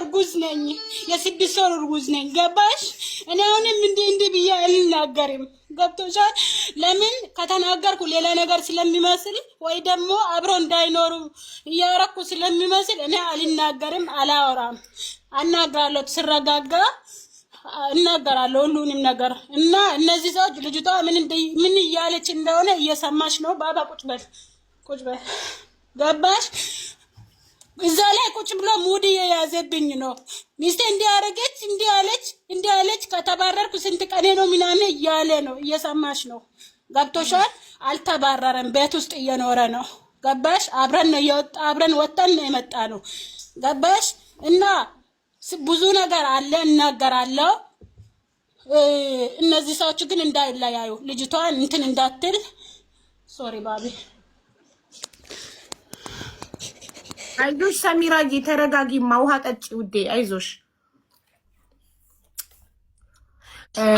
እርጉዝ ነኝ፣ የ6 ወር እርጉዝ ነኝ። ገባሽ? እኔ አሁንም እንዲህ እንዲህ ብዬ አልናገርም። ገብቶሻል? ለምን ከተናገርኩ ሌላ ነገር ስለሚመስል ወይ ደግሞ አብሮ እንዳይኖሩ እያረኩ ስለሚመስል እኔ አልናገርም፣ አላወራም። አናግራለሁ፣ ስረጋጋ እናገራለሁ ሁሉንም ነገር። እና እነዚህ ሰዎች ልጅቷ ምን እያለች እንደሆነ እየሰማች ነው። ባባ ቁጭ በል ቁጭ በል፣ ገባሽ? እዛ ላይ ቁጭ ብሎ mood እየያዘብኝ ነው። ሚስቴ እንዲህ አደረገች፣ እንዲህ አለች፣ እንዲህ አለች፣ ከተባረርኩ ስንት ቀኔ ነው ምናምን እያለ ነው። እየሰማሽ ነው። ገብቶሻል? አልተባረረም፣ ቤት ውስጥ እየኖረ ነው። ገባሽ? አብረን ነው እየወጣ አብረን ወጥተን ነው የመጣ ነው። ገባሽ? እና ብዙ ነገር አለ፣ እናገራለሁ። እነዚህ ሰዎች ግን እንዳይለያዩ ልጅቷን እንትን እንዳትል። Sorry baby። አይዞሽ ሰሚራዬ፣ ተረጋጊማ፣ ውሃ ጠጪ ውዴ፣ አይዞሽ።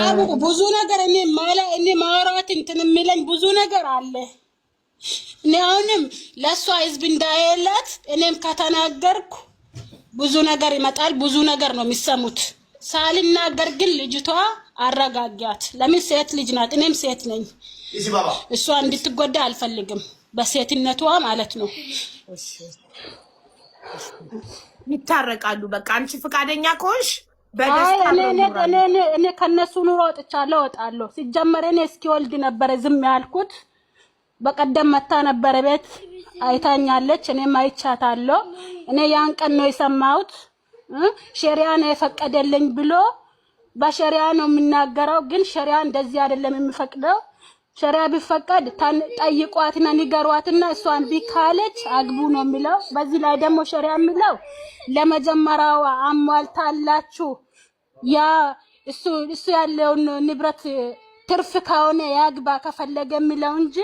አቡ ብዙ ነገር እኔ ማላ እኔ ማውራት እንትን የሚለኝ ብዙ ነገር አለ። እኔ አሁንም ለእሷ ህዝብ እንዳየላት እኔም ከተናገርኩ ብዙ ነገር ይመጣል። ብዙ ነገር ነው የሚሰሙት። ሳልናገር ግን ልጅቷ አረጋጊያት። ለምን ሴት ልጅ ናት፣ እኔም ሴት ነኝ። እሷ እንድትጎዳ አልፈልግም፣ በሴትነቷ ማለት ነው። ይታረቃሉ። በቃ አንቺ ፈቃደኛ ከሆንሽ አይ በደስታ እኔ አብረው እኔ ይኖራሉ። እኔ እኔ ከነሱ ኑሮ ወጥቻለሁ፣ እወጣለሁ። ሲጀመር እኔ እስኪወልድ ነበረ ዝም ያልኩት። በቀደም መታ ነበረ ቤት አይታኛለች፣ እኔም አይቻታለሁ። እኔ ያን ቀን ነው የሰማሁት። ሸሪያ ነው የፈቀደልኝ ብሎ በሸሪያ ነው የሚናገረው፣ ግን ሸሪያ እንደዚህ አይደለም የሚፈቅደው። ሸሪያ ቢፈቀድ ጠይቋትና ንገሯትና እሷን ቢካለች አግቡ ነው የሚለው። በዚህ ላይ ደግሞ ሸሪያ የሚለው ለመጀመሪያው አሟልታላችሁ ያ እሱ እሱ ያለውን ንብረት ትርፍ ከሆነ ያግባ ከፈለገ የሚለው እንጂ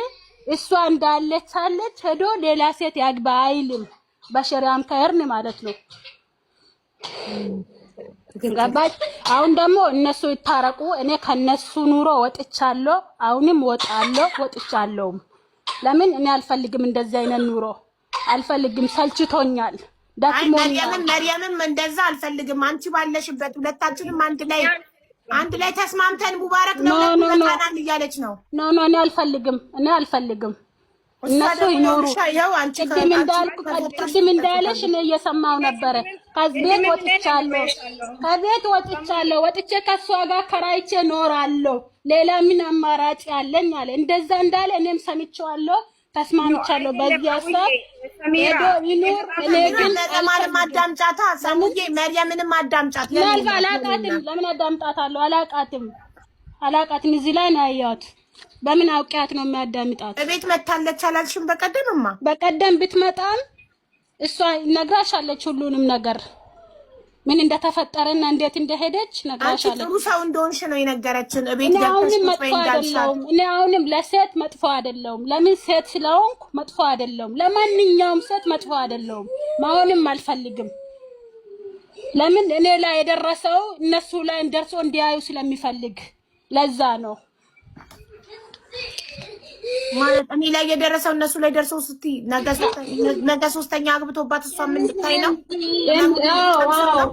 እሷ እንዳለች አለች ሄዶ ሌላ ሴት ያግባ አይልም። በሸሪያም ከሄድን ማለት ነው። ገባች? አሁን ደግሞ እነሱ ይታረቁ። እኔ ከነሱ ኑሮ ወጥቻለሁ። አሁንም ወጣለሁ፣ ወጥቻለሁም። ለምን እኔ አልፈልግም፣ እንደዚህ አይነት ኑሮ አልፈልግም። ሰልችቶኛል፣ አይ ደክሞኛል። መርየምም መርየምም እንደዛ አልፈልግም። አንቺ ባለሽበት ሁለታችንም አንድ ላይ ተስማምተን ሙባረክ No ለሁለቱ No no ይበቃናል እያለች ነው። No no፣ እኔ አልፈልግም፣ እኔ አልፈልግም። እሷ እነሱ ደግሞ ይኖሩ። ይኸውልሽ፣ ይኸው አንቺ ቅድም አንቺ እንዳልኩ ከፈታሽ ቅድም እንዳለሽ ይፈቱታል። እኔ እየሰማው ነበረ። ከቤት ወጥቻለሁ፣ ከቤት ወጥቻለሁ። ወጥቼ ከእሷ ጋር ከራይቼ ኖራለሁ። ሌላ ምን አማራጭ ያለኝ አለ። እንደዛ እንዳለ እኔም ሰምቼዋለሁ፣ ተስማምቻለሁ። በዚህ ሀሳብ ሄዶ ይኑር። እኔ ግን መርየምንም አልፈልግም። አዳምጫታ ለምን ሰሙዬ፣ መርየምንም አዳምጫት። የኔ ምናልባት እናት የኔ አላቃትም። እናት ለምን አዳምጣታለሁ? አላቃትም፣ አላቃትም። እዚህ ላይ ነው ያየኋት። በምን አውቂያት ነው የሚያዳምጣት? እቤት መታለች አላልሽም? በቀደምማ በቀደም ብትመጣም እሷ ነግራሻለች ሁሉንም ነገር ምን እንደተፈጠረና እንዴት እንደሄደች አንቺ ነግራሻለች። ጥሩ ሰው እንደሆንሽ ነው የነገረችን። እቤት እኔ ገብተሽ አሁንም ቁጭ በይ መጥፎ እንዳልሻት አይደለሁም። እኔ አሁንም ለሴት መጥፎ አይደለሁም። ለምን ሴት ስለሆንኩ መጥፎ አይደለሁም። ለማንኛውም ሴት መጥፎ አይደለሁም። መሆንም አልፈልግም። ለምን እኔ ላይ የደረሰው እነሱ ላይ ደርሶ እንዲያዩ ስለሚፈልግ ለዛ ነው። ማለት እኔ ላይ የደረሰው እነሱ ላይ ደርሶ ስትይ ነገ ሶስተኛ አግብቶባት እሷ እንድታይ ነው፣ ህመሙን እንድትቀምሰው ነው።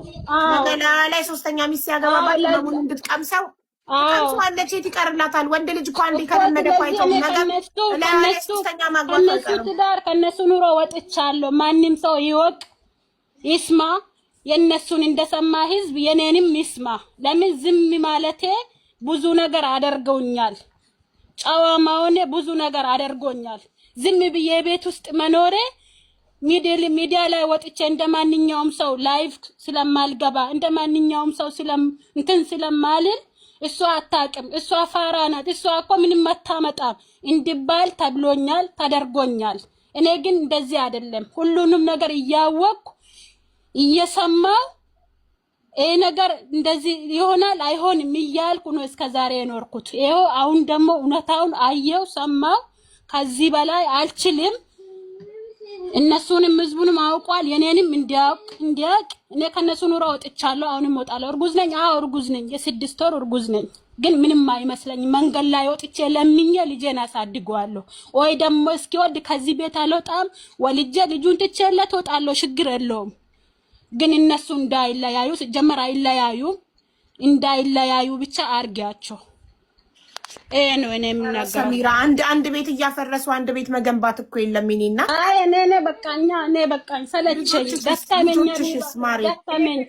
ነገ ላይ ሶስተኛ ሚስት ሲያገባባት ህመሙን እንድትቀምሰው ትቀምሰዋለች። የት ይቀርላታል? ወንድ ልጅ እኮ አንዴ እኮ ከለመደ እኮ ስለዚህ አይተውም። እኔ ነገ ከነሱ ላይ ላይ ከነሱ ሶስተኛ ማግባቱ ከነሱ አይቀርም። ትዳር ከነሱ ኑሮ ወጥቻለሁ። ማንም ሰው ይወቅ ይስማ። የነሱን እንደሰማ ህዝብ የኔንም ይስማ። ለምን ዝም ማለቴ ብዙ ነገር አደርገውኛል። ጨዋ መሆኔ ብዙ ነገር አደርጎኛል። ዝም ብዬ ቤት ውስጥ መኖሬ ሚዲያ ላይ ወጥቼ እንደ ማንኛውም ሰው live ስለማልገባ እንደ ማንኛውም ሰው ስለም እንትን ስለማልል እሷ አታውቅም፣ እሷ ፋራ ናት፣ እሷ እኮ ምንም አታመጣም እንድባል ተብሎኛል፣ ተደርጎኛል። እኔ ግን እንደዚህ አይደለም። ሁሉንም ነገር እያወቅኩ እየሰማው ይሄ ነገር እንደዚህ ይሆናል አይሆንም እያልኩ ነው እስከ ዛሬ የኖርኩት። ይኸው አሁን ደግሞ እውነታውን አየው፣ ሰማው። ከዚህ በላይ አልችልም። እነሱንም ህዝቡንም አውቋል፣ የኔንም እንዲያውቅ እንዲያውቅ። እኔ ከነሱ ኑሮ ወጥቻለሁ፣ አሁንም እወጣለሁ። እርጉዝ ነኝ። አዎ እርጉዝ ነኝ፣ የ6 ወር እርጉዝ ነኝ። ግን ምንም አይመስለኝም። መንገድ ላይ ወጥቼ ለምኜ ልጄን አሳድገዋለሁ፣ ወይ ደግሞ እስኪወልድ ከዚህ ቤት አልወጣም። ወልጄ ልጁን ትቼለት እወጣለሁ። ችግር የለውም። ግን እነሱ እንዳይለያዩ፣ ሲጀመር አይለያዩ፣ እንዳይለያዩ ብቻ አርጊያቸው። ይሄ ነው እኔ የምናገረው። ሰሚራ፣ አንድ ቤት እያፈረሱ አንድ ቤት መገንባት እኮ የለም። እኔና አይ፣ እኔ በቃኛ፣ እኔ በቃኝ፣ ሰለቸኝ፣ ደከመኝ፣ ልጆችሽስ ማሪ? ደከመኝ።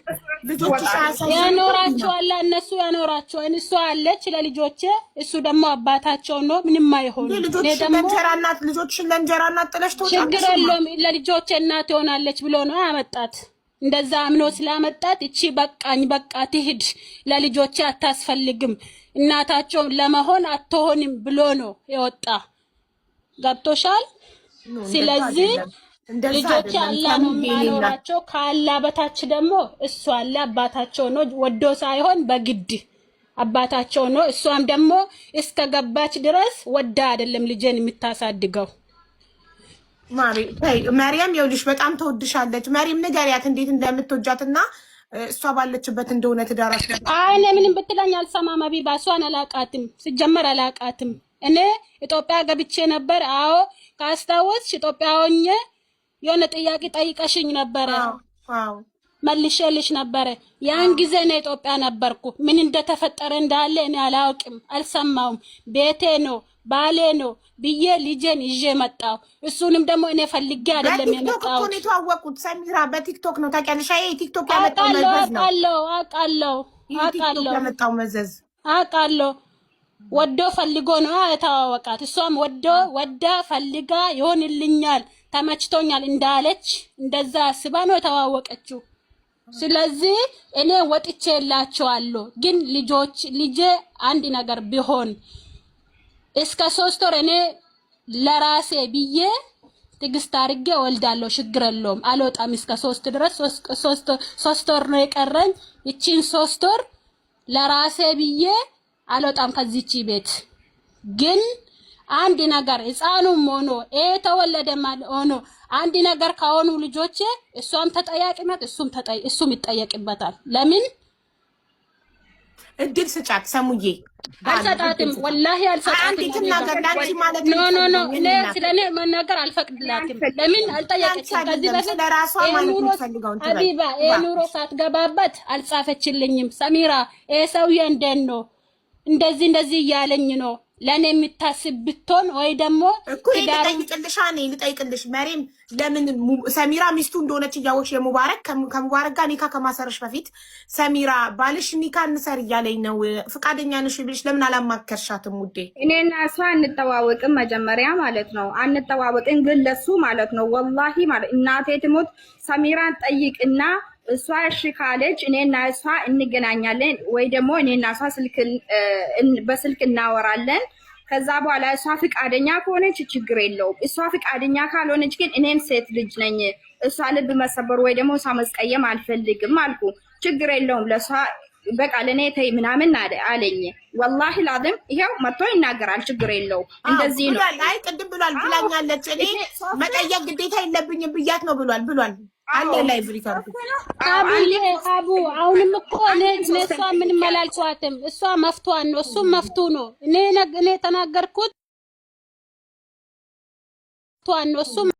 ልጆችሽ አያሳዝኑም? ያኖራቸዋል፣ እነሱ ያኖራቸዋል። እሱ አለች ለልጆቼ፣ እሱ ደግሞ አባታቸው ነው። ምንም አይሆንም። እኔ ልጆችሽን ደግሞ ለእንጀራ እናት ልጆችሽን ለእንጀራ እናት ጥለሽ ችግር ትወጫለሽ? የለውም፣ ለልጆቼ እናት ትሆናለች ብሎ ነው ያመጣት። እንደዛ አምኖ ስላመጣት እቺ በቃኝ፣ በቃ ትሂድ፣ ለልጆቼ አታስፈልግም፣ እናታቸው ለመሆን አትሆንም ብሎ ነው የወጣ። ገብቶሻል? ስለዚህ እንደዛ ልጆቼ አይደለም። አላህ ነው ሰሙዬ፣ እኔ እናት የሚያኖራቸው። ከአላህ በታች ደግሞ እሱ አለ፣ አባታቸው ነው። ወዶ ሳይሆን በግድ አባታቸው ነው። እሷም ደግሞ እስከ ገባች ድረስ ወዳ አይደለም ልጄን የምታሳድገው። ማሪ ተይ፣ መርየም ይኸውልሽ በጣም ተወድሻለች። መርየም ንገሪያት እንዴት እንደምትወጃትና እሷ ባለችበት እንደሆነ ትዳራሽ አይ፣ እኔ ምንም ብትለኝ አልሰማም። ሀቢባ፣ እሷን አላቃትም፣ ሲጀመር አላቃትም። እኔ ኢትዮጵያ ገብቼ ነበር። አዎ፣ ካስታወስሽ ኢትዮጵያ ሆኜ የሆነ ጥያቄ ጠይቀሽኝ ነበረ፣ መልሼልሽ ነበረ። ያን ጊዜ እኔ ኢትዮጵያ ነበርኩ። ምን እንደተፈጠረ እንዳለ እኔ አላውቅም፣ አልሰማውም። ቤቴ ነው፣ ባሌ ነው ብዬ ልጄን ይዤ መጣሁ። እሱንም ደግሞ እኔ ፈልጌ አይደለም በቲክቶክ እኮ የመጣሁት። ነው የተዋወቁት። ሰሚራ፣ በቲክቶክ ነው ታውቂያለሽ። ይሄ ቲክቶክ ያመጣው አውቃለሁ፣ መዘዝ ነው። አውቃለሁ፣ አውቃለሁ፣ ይሄ ቲክቶክ አውቃለሁ፣ ያመጣው መዘዝ። አውቃለሁ። ወዶ ፈልጎ ነው የተዋወቃት። እሷም ወዶ ወዳ ፈልጋ ይሆንልኛል፣ ተመችቶኛል እንዳለች እንደዛ አስባ ነው የተዋወቀችው። ስለዚህ እኔ ወጥቼ የላቸዋለሁ። ግን ልጆች፣ ልጄ አንድ ነገር ቢሆን እስከ 3 ወር እኔ ለራሴ ብዬ ትዕግስት አድርጌ ወልዳለሁ። ችግር የለውም፣ አልወጣም እስከ 3 ድረስ። 3 ወር ነው የቀረኝ። ይቺን 3 ወር ለራሴ ብዬ አልወጣም ከዚቺ ቤት። ግን አንድ ነገር ህፃኑም ሆኖ የተወለደ ሆኖ አንድ ነገር ከሆኑ ልጆቼ እሷም ተጠያቂ ናት፣ እሱም ይጠየቅበታል። ለምን እድል ስጫት ሰሙዬ። አልሰጣትም፣ ወላሂ አልሰጣትም። አንዴ ትናገር ለአንቺ ማለት No, no, no፣ እኔ ስለ እኔ መናገር አልፈቅድላትም። ለምን አልጠየቀችም? ከዚህ በፊት ስለራሷ ማለት ኑሮ የምትፈልገውን ትበል። ሀቢባ፣ ይሄ ኑሮ ሳትገባበት አልጻፈችልኝም። ሰሚራ፣ ይሄ ሰውዬ እንዴት ነው፣ እንደዚህ እንደዚህ እያለኝ ነው፣ ለእኔ የምታስብ ብትሆን ወይ ደግሞ እኮ ልጠይቅልሽ፣ እኔ ልጠይቅልሽ መሬም፣ ለምን ሰሚራ ሚስቱ እንደሆነች እያወቅሽ የሙባረክ ከሙባረክ ጋር ኒካ ከማሰርሽ በፊት ሰሚራ ባልሽ ኒካ እንሰር እያለኝ ነው ፍቃደኛ ነሽ ብልሽ ለምን አላማከርሻትም ውዴ? እኔና እሷ አንተዋወቅም መጀመሪያ ማለት ነው፣ አንተዋወቅም። ግን ለሱ ማለት ነው ወላሂ ማለት እናቴ ትሞት ሰሚራን ጠይቅና እሷ እሺ ካለች እኔና እሷ እንገናኛለን ወይ ደግሞ እኔና እሷ በስልክ እናወራለን። ከዛ በኋላ እሷ ፍቃደኛ ከሆነች ችግር የለውም። እሷ ፍቃደኛ ካልሆነች ግን እኔም ሴት ልጅ ነኝ፣ እሷ ልብ መሰበር ወይ ደግሞ እሷ መስቀየም አልፈልግም አልኩ። ችግር የለውም፣ ለእሷ በቃ ለእኔ ተይ ምናምን አለኝ። ወላሂ ላዝም ይሄው መጥቶ ይናገራል። ችግር የለውም። እንደዚህ ነው። ብሏል። አይ ቅድም ብሏል፣ ብላኛለች። እኔ መጠየቅ ግዴታ የለብኝም ብያት ነው ብሏል፣ ብሏል አለ live record። አቡዬ፣ አቡ፣ አሁንም እኮ እኔ እሷ ምንም አላልኳትም። እሷ መፍቷን ነው፣ እሱም መፍቱ ነው። እኔ ተናገርኩት ነው እሱም